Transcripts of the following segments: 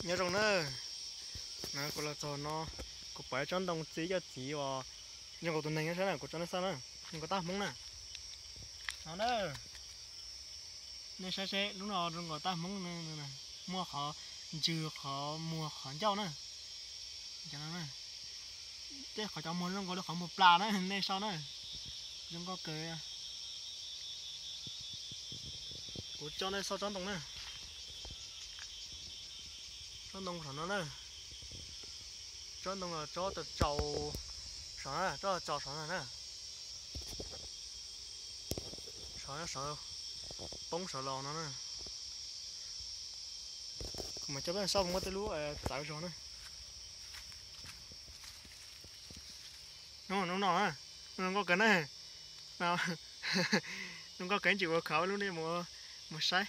Nyob zoo na, kuv los txog no, kuv pom ib tsob ntoo txiv coj txiv uas zoo nkaus tus neeg no saib na, kuv tso nej xauj na, zoo nkaus tab hmoov na. No na, nej saib seb lub no zoo nkaus tab hmoov, muaj qhov ntswg qhov muag qhov ncauj na. Tej qhov cov muag zoo nkaus li qhov muag plas na, nej saib na, zoo nkauj kawg. Kuv tso nej xauj tsob ntoo na. Tsob ntoo saum no na. Tsob ntoo los tsob tsaus tsaus saum na, tsob tsaus saum no na. Saum, saum, poob saum los no na. Kuv mam coj peb saib puas muaj tej lub txawv zog na. Lub no, zoo nkauj kawg na. Zoo nkauj kawg, tsis ua khav lub no mus saib.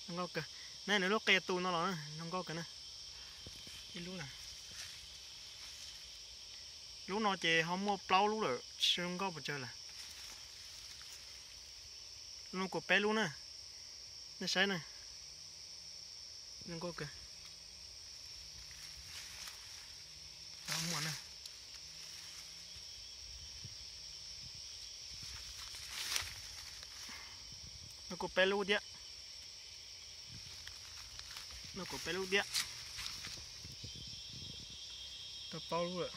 Zoo nkauj kawg. Neb nws lub qe tu no los na, zoo nkauj kawg na. Ib lub na. Lub no ces ho muaj plaub lub lawm, tsis zoo nkauj pes tsawg lawm. Lub no kuj peb lub na. Nej saib na. Zoo nkauj kawg. Muaj na. No kuj peb lub thiab. No kuj peb lub thiab. Tau plaub lub lawm.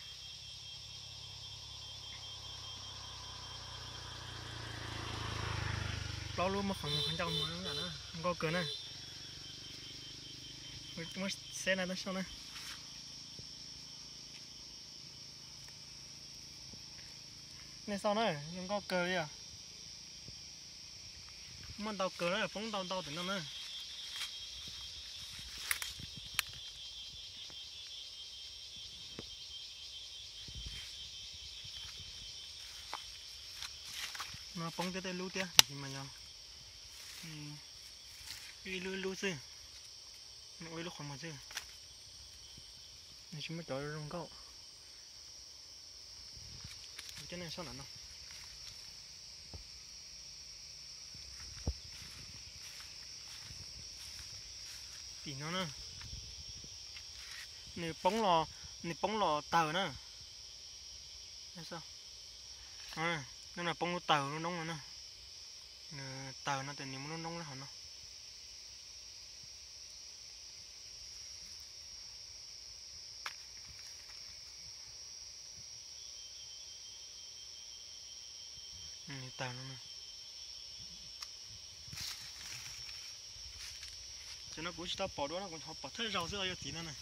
Plaub lub muab qhov muag qhov ncauj muag na, zoo nkauj kawg na. Muab xeb na, tab soj na. Nej xauj na, zoo nkauj kawg li os. Muaj ntau kawg na, poob ntau ntau tim no na. No poob thiab tej lub thiab, tiam sis mas yog ib lub ib lub xwb, ua ib lub qhov muag xwb. Nws tsis muaj cov zoo nkauj. Coj nej saib ntawm no. Tim no na, nws poob los, nws poob los tawg na. No na, poob lub tawg lub noob no na. Nws tawg no ces nws muaj lub noob hauv no. Tawg no. Ces no kuv tsis tau pom dua no, kuv ho pom thawj zaug xwb os, yog tim no na.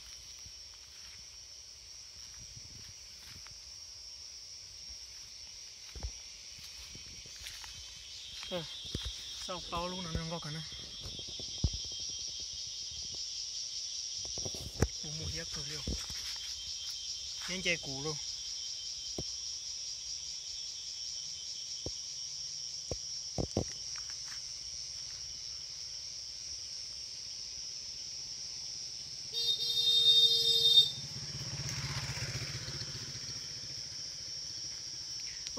Xauj plaub lub no zoo nkauj kawg na. Kuv muag hiab kawg li, hiab nce kuv lauj.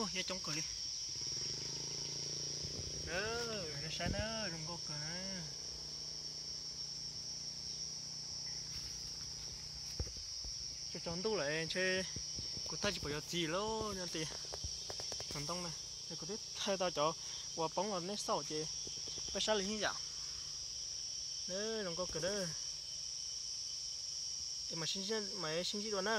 Ua hiab coob kawg li. Saib na, zoo nkauj kawg na. Tsaus ntuj lawm ntshe kuv thaij tsis pom yuav txiv lawm no ces, cov ntoo na, es kuv twb thaij tau cov uas poob los nej xauj ces peb saib li ib yam. Zoo nkauj kawg na. Es mam sib ntsib dua na.